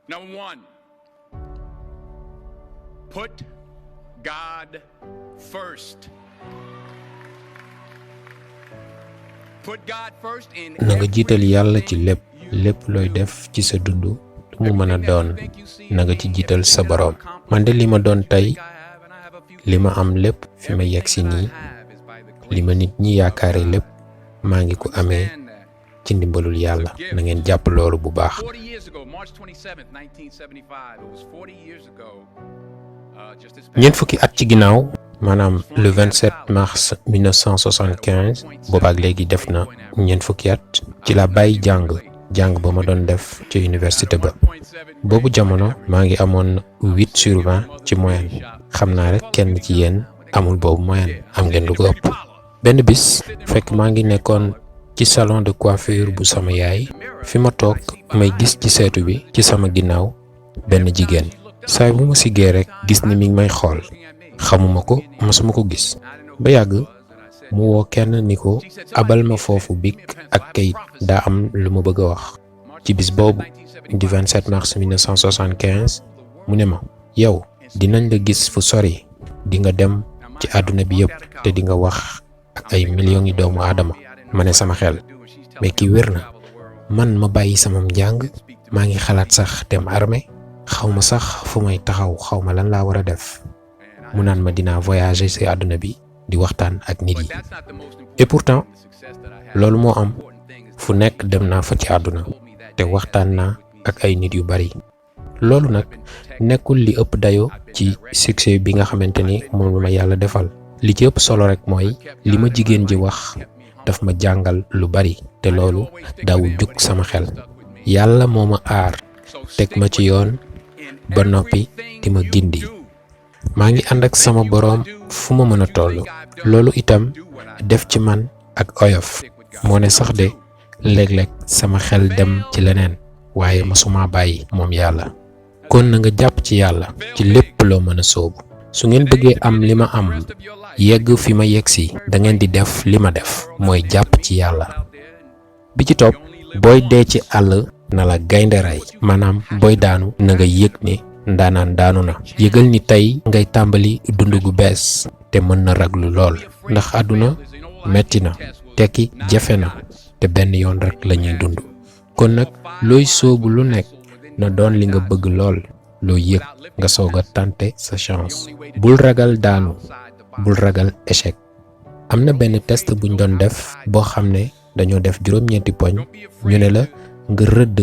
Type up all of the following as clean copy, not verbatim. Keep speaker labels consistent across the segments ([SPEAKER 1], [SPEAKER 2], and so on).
[SPEAKER 1] Number one, put God first. Put God first in
[SPEAKER 2] na nga jiital yàlla ci lépp looy def ci sa dund lu mu mën a doon na nga ci jiital sa boroom. man de li ma doon tey li ma am lépp fi ma yegg si nii li ma nit ñi yaakaare lépp maa ngi ko amee ci ndimbalul yàlla na ngeen jàpp loolu bu baax.
[SPEAKER 1] 40 years ago, March 27th, 1975, it was 40 years ago.
[SPEAKER 2] ñeent fukki at ci ginnaaw maanaam le 27 mars 1975 boobaak léegi def na ñeent fukki at ci la bàyyi jàng ba ma doon def ci université ba. boobu jamono maa ngi amoon 8/20 ci moyenne. xam naa rek kenn ci yéen amul boobu moyenne, am ngeen lu ko ëpp. benn bis fekk maa ngi nekkoon ci salon de coiffure bu sama yaay fi ma toog may gis ci seetu bi ci sama ginnaaw benn jigéen. saay bu ma siggee rek gis ni mi ngi may xool xamuma ko masuma ko gis ba yàgg mu woo kenn ni ko abal ma foofu bic ak kayit daa am lu ma bëgg a wax. ci bis boobu di 27 mars 1975 mu ne ma yow dinañ la gis fu sori di nga dem ci àdduna bi yëpp te di nga wax ak ay millions yi doomu aadama. ma ne sama xel mais kii wér na man ma bàyyi sama njàng maa ngi xalaat sax dem armée xaw ma sax fu may taxaw xaw ma lan laa war a def mu naan ma dinaa voyager ci àdduna bi di waxtaan ak nit yi. et pourtant loolu moo am fu nekk dem naa fa ci àdduna te waxtaan naa ak ay nit yu bari. loolu nag nekkul li ëpp dayoo ci succès bi nga xamante ni moom la ma yàlla defal. li ci ëpp solo rek mooy li ma jigéen ji wax daf ma jàngal lu bari te loolu daawul jug sama xel. yàlla moo ma aar teg ma ci yoon ba noppi di ma gindi. maa ngi ànd ak sama boroom fu ma mën a toll. loolu itam def ci man ak oyof moo ne sax de léeg-léeg sama xel dem ci leneen waaye masuma bàyyi moom yàlla. kon na nga jàpp ci yàlla ci lépp loo mën a soobu. su ngeen bëggee am li ma am yegg fi ma yegg si da ngeen di def li ma def mooy jàpp ci yàlla. bi ci topp booy dee ci àll na la gaynde rey maanaam booy daanu na nga yëg ne ndaanaan daanu na. yëgal ni tey ngay tàmbali dund gu bees te mën na raglu lool ndax àdduna metti na tekki jafe na te benn yoon rek lañuy dund. kon nag looy soobu lu nekk na doon li nga bëgg lool loo yëg nga soog a tenter sa chance. bul ragal daanu bul ragal échec. am na benn test buñ doon def boo xam ne dañoo def juróom-ñeenti poñ ñu ne la nga rëdd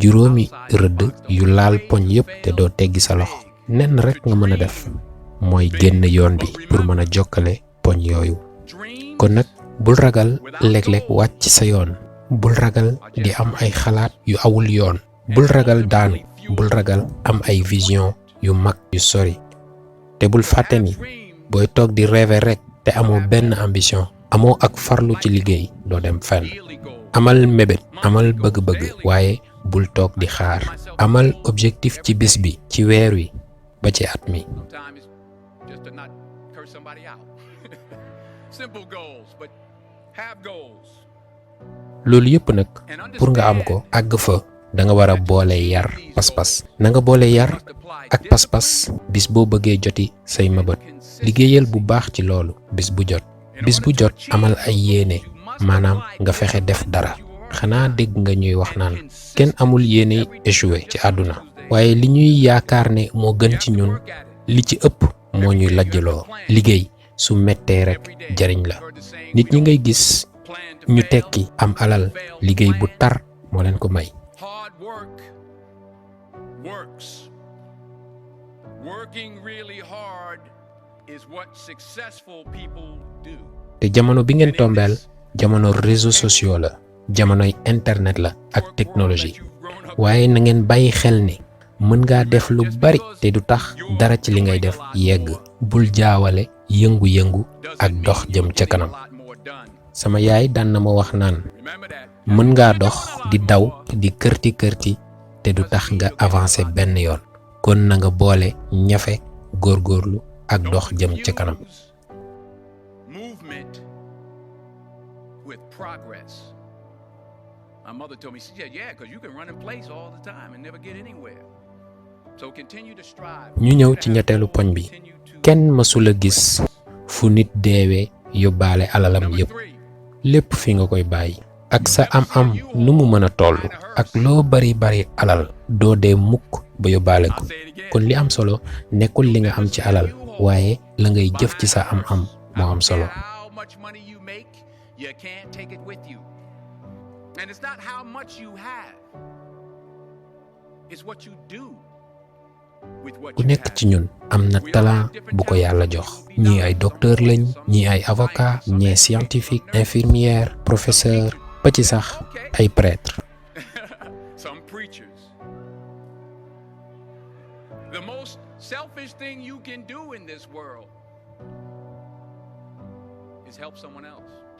[SPEAKER 2] juróomi rëdd yu laal poñ yépp te doo teggi sa loxo. nenn rek nga mën a def mooy génn yoon bi pour mën a jokkale poñ yooyu. kon nag bul ragal léeg-léeg wàcc sa yoon. bul ragal di am ay xalaat yu awul yoon. bul ragal daanu bul ragal am ay vision yu mag yu sori. te bul fàtte ni booy toog di rêver rek te amoo benn ambition amoo ak farlu ci liggéey doo dem fenn. amal mébét amal bëgg-bëgg waaye bul toog di xaar. amal objectif ci bis bi ci weer wi ba ci at mi. loolu yëpp nag pour nga am ko àgg fa da nga war a boole yar pas-pas. na nga boole yar ak pas-pas bis boo bëggee joti say mëbët. liggéeyal bu baax ci loolu bis bu jot amal ay yéene maanaam nga fexe def dara. xanaa dégg nga ñuy wax naan kenn amul yéene échoué ci àdduna waaye li ñuy yaakaar ne moo gën ci ñun li ci ëpp moo ñuy lajjaloo. liggéey su mettee rek jariñ la. nit ñi ngay gis ñu tekki am alal liggéey bu tar moo leen ko may. te jamono bi ngeen tombeel jamono réseaux sociaux la jamonoy internet la ak technologie waaye na ngeen bàyyi xel ne mën ngaa def lu bari te du tax dara ci li ngay def yegg. bul jaawale yëngu-yëngu ak dox jëm ca kanam. sama yaay daan na ma wax naan mën ngaa dox di daw di kërti te du tax nga avancer benn yoon. kon na nga boole ñafe góorgóorlu ak dox jëm ca kanam.
[SPEAKER 1] My mother told me, she said, yeah, because you can run in place all the time and never get anywhere.
[SPEAKER 2] ñu ñëw ci ñetteelu poñ bi kenn mësula gis fu nit deewee yóbbaale alalam yépp lépp fi nga koy bàyyi ak sa am-am nu mu mën a toll ak loo bari alal doo dee mukk ba yóbbaale ko kon li am solo nekkul li nga am ci alal waaye la ngay jëf ci sa am-am moo am solo. ku nekk ci ñun am na talent bu ko yàlla jox ñii ay docteur lañ ñii ay avocat ñii scientifique infirmière professeur ba ci sax ay prêtre.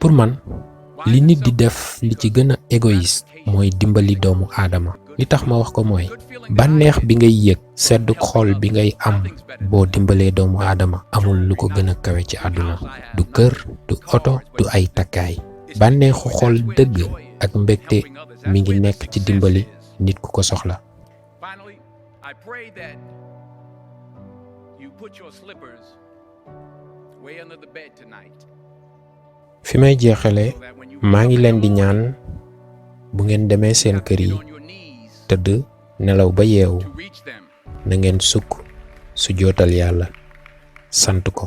[SPEAKER 2] pour man li nit di def li ci gën a égoïste mooy dimbali doomu aadama li tax ma wax ko mooy bànneex bi ngay yëg sedd xol bi ngay am boo dimbalee doomu aadama amul lu ko gën a kawe ci àdduna du kër du oto du ay takkaay bànneexu xol dëgg ak mbégte mi ngi nekk ci dimbali nit ku ko soxla. fi may jeexale maa ngi leen di ñaan bu ngeen demee seen kër yi tëdd nelaw ba yeewu na ngeen sukk su jootal yàlla sant ko.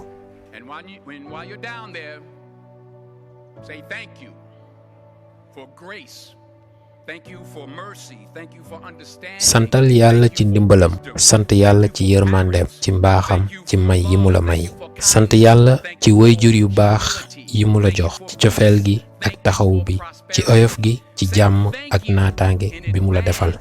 [SPEAKER 2] santal yàlla ci ndimbalam sant yàlla ci yërmandeem ci mbaaxam ci may yi mu la may sant yàlla ci wayjur yu baax yi mu la jox ci cofeel gi ak taxawu bi ci oyof gi ci jàmm ak naataange bi mu la defal.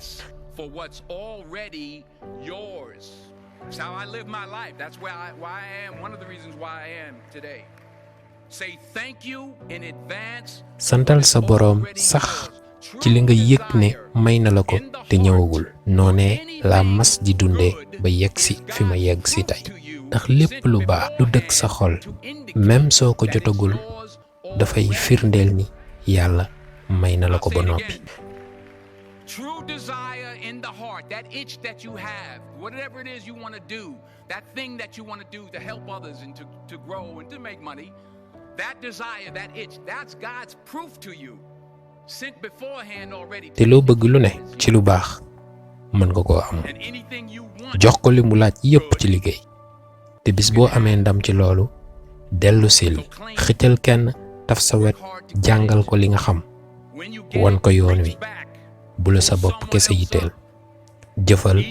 [SPEAKER 2] santal sa boroom sax ci li nga yëg ne may na la ko te ñëwagul noonee la mas di dundee ba yegg si fi ma yegg si tey ndax lépp lu baax lu dëkk sa xol même soo ko jotagul dafay firndeel ni yàlla may na la ko ba noppi.
[SPEAKER 1] True desire in the heart, that itch that you have, whatever it is you want to do, that thing that you want to do to help others and to grow and to make money, that desire, that itch, that's God's proof to you. Sent beforehand already.
[SPEAKER 2] te loo bëgg lu ne ci lu baax mën nga koo am jox ko li mu laaj yépp ci liggéey te bis boo amee ndam ci loolu dellu sil xëccal kenn taf sa wet jàngal ko li nga xam wan ko yoon wi bu la sa bopp kese yitteel jëfal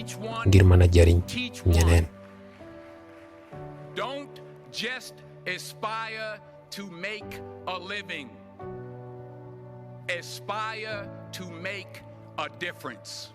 [SPEAKER 2] ngir mën a jariñ ñeneen.
[SPEAKER 1] Don't just aspire to make a living. Aspire to make a difference.